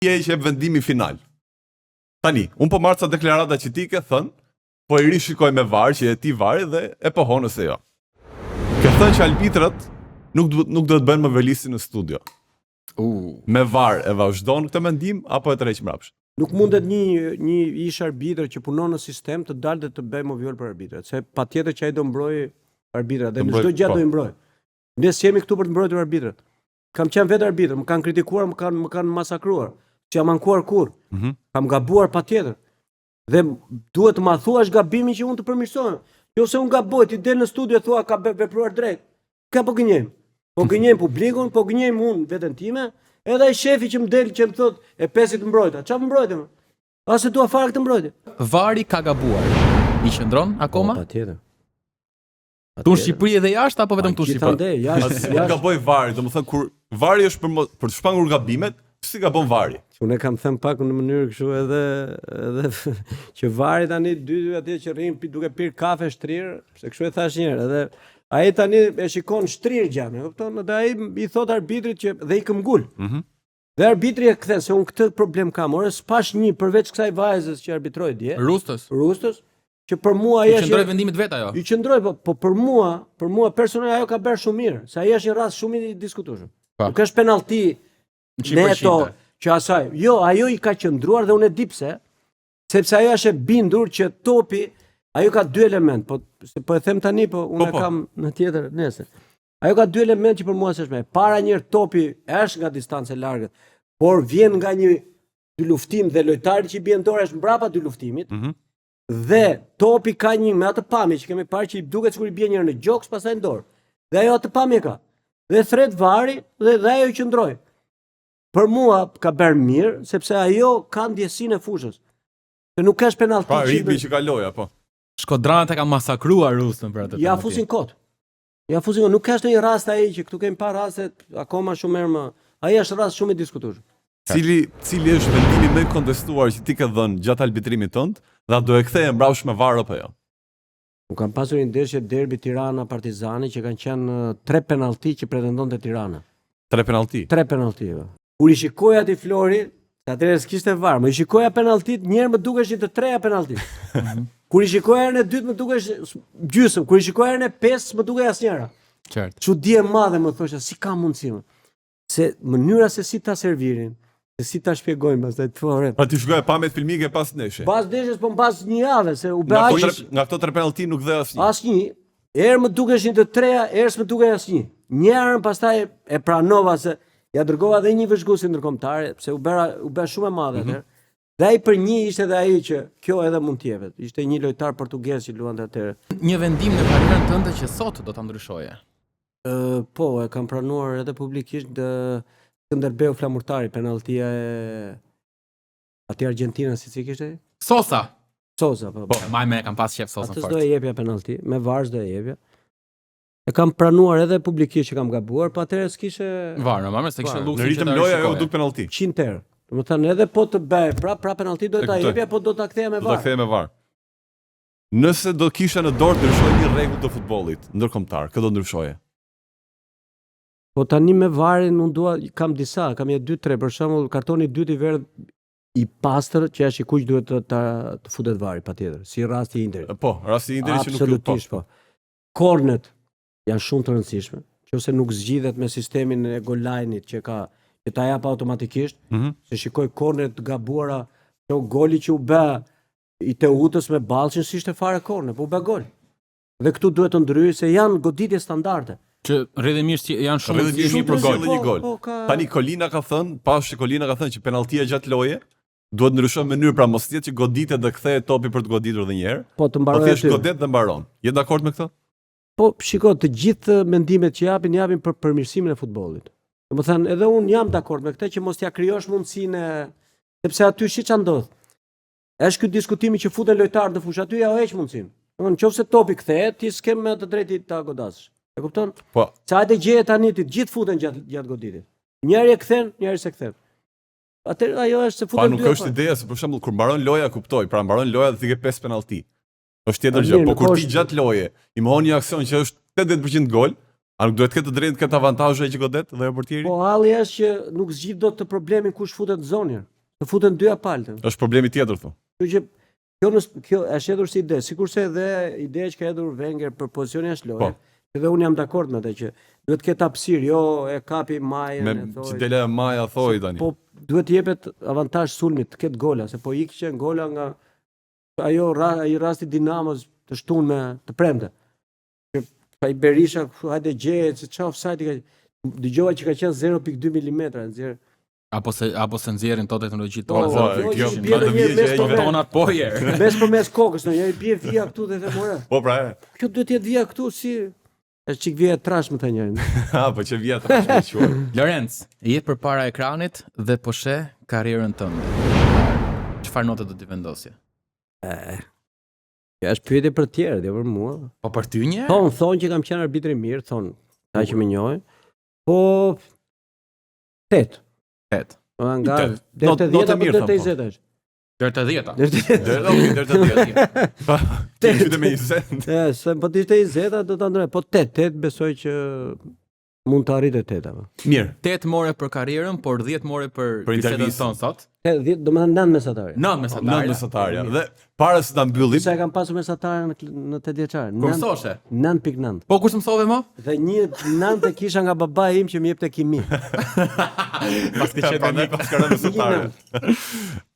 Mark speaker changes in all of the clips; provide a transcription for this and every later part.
Speaker 1: je ai që jep vendimin final. Tani, unë po marr ca deklarata që ti ke thënë, po i rishikoj me VAR që je ti VAR-i dhe e pohon ose jo. Ke thënë që arbitrat nuk duhet nuk duhet bëjnë më velisin në studio.
Speaker 2: U.
Speaker 1: Me VAR e vazhdon këtë mendim apo e tërheq mbrapsht?
Speaker 3: Nuk mundet një një ish arbitër që punon në sistem të dalë dhe të bëjë moviol për arbitrat, se patjetër që ai do mbrojë arbitrat dhe
Speaker 1: Do
Speaker 3: në çdo
Speaker 1: mbrojë,
Speaker 3: gjë
Speaker 1: po.
Speaker 3: do i mbrojë. Ne s'jemi këtu për të mbrojtur arbitrat. Kam qenë vetë arbitër, më kanë kritikuar, më kanë më kanë masakruar. S'jam ankuar kurrë.
Speaker 1: Mhm.
Speaker 3: Kam gabuar patjetër. Dhe duhet të ma thuash gabimin që unë të përmirësohem. Jo se unë gaboj, ti del në studio e thua ka be- vepruar drejt. Ka po gënjejmë. Po gënjejmë publikun, po gënjejmë unë veten time, edhe ai shefi që më del që më thot e pesit mbrojta. Çfarë mbrojte më? As e dua fare këtë mbrojtje.
Speaker 2: VAR-i ka gabuar. I qëndron akoma?
Speaker 3: Po, patjetër.
Speaker 2: Këtu në Shqipëri edhe jashtë apo vetëm këtu në Shqipëri?
Speaker 3: Gjithandej, jashtë,
Speaker 1: Si mund
Speaker 3: jashtë.
Speaker 1: gaboj VAR-i, domethënë kur VAR-i është për mo- për të shmangur gabimet, si gabon VAR-i?
Speaker 3: Unë e kam thënë pak në mënyrë kështu edhe edhe që VAR-i tani dy dy atje që rrin pi- duke pirë kafe shtrirë, se kështu e thash një herë, edhe ai tani e shikon shtrirë gjën, e kupton? Dhe ai i thot arbitrit që dhe i këmbgul.
Speaker 1: Mhm.
Speaker 3: Dhe arbitri e kthen se unë këtë problem kam, ore s'pash një përveç kësaj vajzës që arbitroi dje,
Speaker 2: Rustës.
Speaker 3: Rustës, që për mua
Speaker 2: I
Speaker 3: ai është
Speaker 2: qëndroi vendimit vet ajo.
Speaker 3: I qëndroj, po, po për mua, për mua personalisht ajo ka bërë shumë mirë, se ai është një rast shumë i diskutueshëm.
Speaker 2: Pa.
Speaker 3: Nuk është penallti
Speaker 2: Në 100%.
Speaker 3: neto që asaj. Jo, ajo i ka qëndruar dhe unë e di pse, sepse ajo është e bindur që topi, ajo ka dy element, po se po e them tani, po unë
Speaker 1: Po,
Speaker 3: e
Speaker 1: po.
Speaker 3: kam në tjetër nesër. Ajo ka dy element që për mua s'është më. E Para njërë topi është nga distancë e largët, por vjen nga një dy luftim dhe lojtari që i bie në dorë është mbrapa dy luftimit.
Speaker 1: Mhm.
Speaker 3: Dhe topi ka një me atë pamje që kemi parë që i duket sikur i bie njëherë në gjoks, pastaj në dorë. Dhe ajo atë pamje ka. Dhe thret VAR-i dhe, dhe ajo qëndroi. Për mua ka bërë mirë sepse ajo ka ndjesinë e fushës. Se nuk është penallti
Speaker 1: Pra
Speaker 3: që i
Speaker 1: ritmi
Speaker 3: bën-
Speaker 1: që ka loja, po.
Speaker 2: Shkodranët e kanë masakruar Rustën për atë.
Speaker 3: Ja
Speaker 2: penallti.
Speaker 3: fusin kot. Ja fusin kot. Nuk është ndonjë rast ai që këtu kemi parë raste akoma shumë herë më. Ai është rast shumë i diskutueshëm.
Speaker 1: Cili cili është vendimi më i kontestuar që ti ke dhënë gjatë arbitrimit tënd dhe a do e ktheje mbrapsht me VAR apo jo?
Speaker 3: Unë kam pasur një ndeshje derbi Tirana Partizani që kanë qenë eh, tre penallti që pretendonte Tirana.
Speaker 1: Tre penallti.
Speaker 3: Tre penallti. jo. Kur i shikoja aty Flori, se atëherë s'kishte VAR, më i shikoja penalltit, një herë më dukeshin të treja penallti. Kur i shikoja herën e dytë më dukesh gjysmë, kur i shikoja herën e pesë më dukej asnjëra.
Speaker 2: Qartë.
Speaker 3: Çudi e madhe më thosha, si ka mundësi më? Se mënyra se si ta servirin, se si ta shpjegojnë pastaj të thua,
Speaker 1: Pra ti shikoje pamjet filmike pas ndeshje.
Speaker 3: Pas ndeshjes, po mbas një jave, se u bë
Speaker 1: Nga
Speaker 3: aq
Speaker 1: këto tre, nga këto tre penallti nuk dhe asnjë.
Speaker 3: asnjë. Herë më dukeshin të treja, herë s'më dukej asnjë. Një herë pastaj e pranova se ja dërgova edhe një vëzhguesi ndërkombëtare, pse u bëra u bë shumë e madhe atëherë. Dhe ai për një ishte edhe ai që kjo edhe mund të jepet. Ishte një lojtar portugez që luante atëherë.
Speaker 2: Një vendim në karrierën tënde që sot do ta ndryshoje.
Speaker 3: Ë, po, e kam pranuar edhe publikisht dë Skënderbeu Flamurtari, penalltia e atij Argentina si si kishte?
Speaker 2: Sosa.
Speaker 3: Sosa, po.
Speaker 2: Po, maj me e kam pas qef Sosën
Speaker 3: Atë
Speaker 2: fort.
Speaker 3: s'do e jepja penallti, me VAR s'do e jepja. E kam pranuar edhe publikisht që kam gabuar, po atëherë s'kishe
Speaker 2: VAR, normal, se kishte
Speaker 3: VAR.
Speaker 2: luksin
Speaker 1: Në
Speaker 2: që
Speaker 1: ritëm
Speaker 2: ta
Speaker 1: loja ajo
Speaker 2: rishikoje.
Speaker 1: duk penallti.
Speaker 3: 100 herë. Do të thënë edhe po të bëj prap prap penallti do
Speaker 1: E
Speaker 3: ta
Speaker 1: kuptoj.
Speaker 3: jepja, po do ta ktheja me
Speaker 1: Do ta
Speaker 3: VAR.
Speaker 1: ktheje me VAR. Nëse do kisha në dorë të ndryshoj një rregull të futbollit ndërkombëtar, kë do ndryshoje?
Speaker 3: Po tani me VAR-in unë dua kam disa, kam një 2 3 për shembull kartoni i dytë i verdh i pastër që është i kuq duhet të ta të futet VAR-i patjetër, si rasti i Interit.
Speaker 1: Po, rasti i Interit që nuk ju po.
Speaker 3: Absolutisht po. Kornet janë shumë të rëndësishme. Nëse nuk zgjidhet me sistemin e goal line-it që ka që ta jap automatikisht,
Speaker 1: Mhm.
Speaker 3: se shikoj kornet të gabuara, kjo goli që u bë i Teutës me Ballçin s'ishte fare korne, po u bë gol. Dhe këtu duhet të ndryjë se janë goditje standarde.
Speaker 2: Që rrjedhimisht që janë shumë
Speaker 1: Rrjedhimisht
Speaker 2: rëndësishme
Speaker 1: një
Speaker 2: për
Speaker 1: për
Speaker 2: gol.
Speaker 1: gol. Një gol.
Speaker 3: Po, ka...
Speaker 1: Tani Kolina ka thënë, pashë që Kolina ka thënë që penalltia gjatë loje duhet ndryshojë mënyrë, pra mos jetë që goditet dhe kthehet topi për të goditur edhe një herë,
Speaker 3: po të
Speaker 1: po
Speaker 3: mbaroj
Speaker 1: thjesht
Speaker 3: aty.
Speaker 1: godet dhe mbaron. Je dakord me këtë?
Speaker 3: Po shiko, të gjithë mendimet që japin, japin për përmirësimin e futbollit. Domethënë, edhe unë jam dakord me këtë që mos t'ja krijosh mundësinë e- sepse aty shi ç'a ndodh. Është ky diskutimi që futen lojtarët në fushë, aty ja u heq mundësinë. Domethënë, nëse topi kthehet, ti s'ke më të drejtë ta godasësh. E kupton?
Speaker 1: Po,
Speaker 3: Se hajde gjeje tani ti të gjithë futen gjatë gjatë goditjes. Njëri e kthen, njëri s'e kthen. Atëherë ajo është se
Speaker 1: pa
Speaker 3: futen
Speaker 1: nuk
Speaker 3: dy
Speaker 1: është ideja se për shembull kur mbaron loja kuptoj, pra mbaron loja dhe ti ke 5 penallti. Është tjetër
Speaker 3: A,
Speaker 1: gjë,
Speaker 3: mirë,
Speaker 1: po
Speaker 3: nuk
Speaker 1: kur ti
Speaker 3: është-
Speaker 1: gjatë loje i mohon një aksion që është 80% gol, A nuk duhet të ketë të drejtë të ketë avantazh ai që godet dhe jo portieri?
Speaker 3: Po halli është që nuk zgjidh dot të problemin kush futet në zonë. Të futen dyja palët.
Speaker 1: Është problemi tjetër thu.
Speaker 3: Kështu që kjo në, kjo është hedhur si ide, sikurse edhe ideja që ka hedhur Wenger për pozicionin jashtë loje.
Speaker 1: Po.
Speaker 3: Edhe unë jam dakord me atë që duhet të ketë hapësirë, jo e kapi majën
Speaker 1: Me
Speaker 3: e thoj.
Speaker 1: që dele maja thoi tani.
Speaker 3: Po duhet të jepet avantazh sulmit, të ketë gola, se po ikqen gola nga ajo ra, ai rasti Dinamos të shtunë me të premte. Që ai Berisha hajde gjeje se çfarë offside ka. Dëgjova që ka qenë 0.2 mm, nxjerr.
Speaker 2: Apo se apo se nxjerrin to teknologjitë
Speaker 3: Po,
Speaker 2: tona.
Speaker 1: po,
Speaker 2: zero
Speaker 1: kjo
Speaker 2: pikë
Speaker 3: bie
Speaker 1: ma të
Speaker 3: në
Speaker 1: vije
Speaker 3: një
Speaker 1: që
Speaker 3: mes
Speaker 1: e
Speaker 3: po
Speaker 1: një
Speaker 3: me-
Speaker 2: Tonat po jer.
Speaker 3: Mes për mes kokës, ndonjëherë i bie vija këtu dhe them, ore,
Speaker 1: Po pra, e.
Speaker 3: kjo duhet të jetë vija këtu si është çik vija e trash më tha njëri.
Speaker 1: Ha, po që vija trash me quaj.
Speaker 2: Lorenz, je përpara ekranit dhe po sheh karrierën tënde. Çfarë note do t'i vendosje?
Speaker 3: Kjo është pyetje për të tjerët, jo për mua.
Speaker 2: Po për ty një?
Speaker 3: Thon, thon që kam qenë arbitri i mirë, thon, ata që më njohin. Po 8.
Speaker 2: 8.
Speaker 3: Po nga
Speaker 1: Tetë.
Speaker 3: deri te
Speaker 1: Not- notë
Speaker 3: 10 apo
Speaker 1: mirë,
Speaker 3: deri te
Speaker 1: thon, po.
Speaker 3: 20 është.
Speaker 2: Deri te 10-a.
Speaker 3: Deri te 10.
Speaker 1: Deri okay, deri te 10. Po, ti qyte me 20.
Speaker 3: E, se po të ishte 20 do ta ndroj. Po 8, 8 besoj që mund të arrit e 8 apo.
Speaker 1: Mirë.
Speaker 2: 8 more për karrierën, por 10 more për
Speaker 1: Për
Speaker 2: bisedën
Speaker 1: intervistën.
Speaker 2: tonë sot.
Speaker 3: 8, 10, domethënë 9 mesatare.
Speaker 2: 9 mesatare.
Speaker 1: Nëntë mesatarja. Dhe para se ta mbyllim,
Speaker 3: Sa e kam pasur mesatare në në 8 vjeçar?
Speaker 2: Kur mësoshe?
Speaker 3: 9.9.
Speaker 2: Po kur mësove më?
Speaker 3: Dhe një 9 e kisha nga babai im që më jepte kimi.
Speaker 1: pas ke qenë tani pas ka rënë mesatare.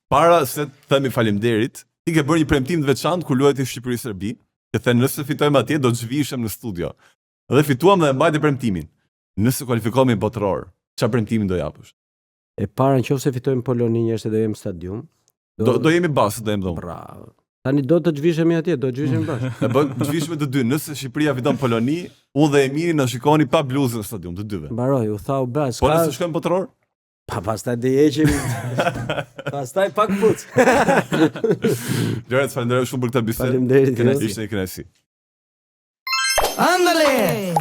Speaker 1: Para se të themi faleminderit, ti ke bërë një premtim të veçantë kur luajti Shqipëri Serbi, që the nëse fitojmë atje do të zhvishem në studio. Dhe fituam dhe e mbajti premtimin. Nëse kualifikohemi botëror, çfarë premtimi do japësh?
Speaker 3: E para në qoftë se fitojmë Poloninë njerëz se do jemi në stadium.
Speaker 1: Do do jemi bashkë, do jemi dhe unë.
Speaker 3: Bravo. Tani do të zhvishemi atje, do të zhvishemi bashkë.
Speaker 1: E bën zhvishme të dy, nëse Shqipëria fiton Poloni, unë dhe Emiri na shikoni pa bluzë në stadium të dyve.
Speaker 3: Mbaroj, u tha u bë,
Speaker 1: Po
Speaker 3: s'ka.
Speaker 1: nëse shkojmë botëror,
Speaker 3: Pa pastaj do heqim. pastaj pak puc.
Speaker 1: Lorenz, falenderoj shumë për këtë bisedë.
Speaker 3: Faleminderit.
Speaker 1: Kënaqësi, ishte një kënaqësi.
Speaker 4: Ándale.